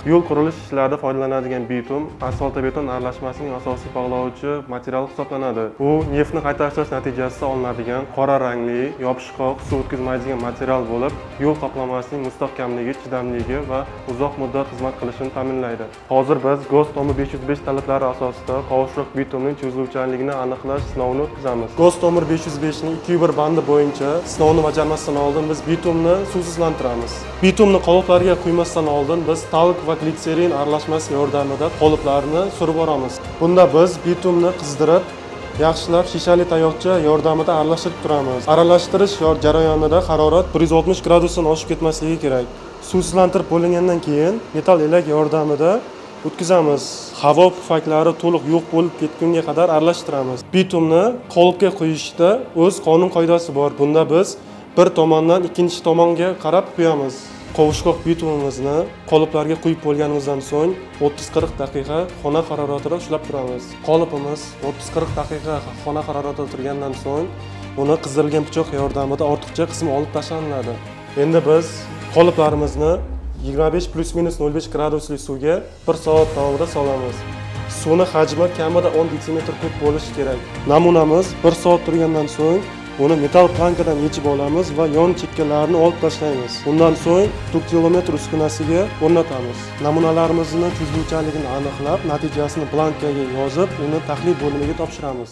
Yo'l qurilish ishlarida foydalanadigan bitum asfaltobeton aralashmasining asosiy bog'lovchi material hisoblanadi. U neftni qayta ishlash natijasida olinadigan qora rangli, yopishqoq, suv o'tkazmaydigan material bo'lib, yo'l qoplamasining mustahkamligi, chidamligi va uzoq muddat xizmat qilishini ta'minlaydi. Hozir biz ГОСТ nomer 505 talablari asosida qovushroq bitumning cho'ziluvchanligini aniqlash sinovini o'tkazamiz. ГОСТ nomer 505 ning 2.1 bandi bo'yicha sinovni bajarmasdan oldin biz bitumni suvsizlantiramiz. Bitumni qoliplarga quymasdan oldin biz talk va glitserin aralashmasi yordamida qoliplarni surib boramiz. Bunda biz bitumni qizdirib, yaxshilab shishali tayoqcha yordamida aralashtirib turamiz. Aralashtirish jarayonida harorat 160 gradusdan oshib ketmasligi kerak. Suvsizlantirib bo'lingandan keyin metall elak yordamida o'tkazamiz. Havo pufaklari to'liq yo'q bo'lib ketgunga qadar aralashtiramiz. Bitumni qolipga quyishda o'z qonun qoidasi bor. Bunda biz bir tomondan ikkinchi tomonga qarab quyamiz. Qovushqoq bitumimizni qoliplarga quyib bo'lganimizdan so'ng 30-40 daqiqa xona haroratida ushlab turamiz. Qolipimiz 30-40 daqiqa xona haroratida turgandan so'ng uni qizdirilgan pichoq yordamida ortiqcha qismi olib tashlanadi. Endi biz qoliplarimizni 25 плюс-минус 0,5 gradusli suvga 1 soat davomida solamiz. Suvni hajmi kamida 10 detsimetr kub bo'lishi kerak. Namunamiz 1 soat turgandan so'ng uni metall plankadan yechib olamiz va yon chekkalarini olib tashlaymiz. Undan so'ng duktilometr uskunasiga o'rnatamiz. Namunalarimizni cho'ziluvchanligini aniqlab, natijasini blankaga yozib, uni tahlil bo'limiga topshiramiz.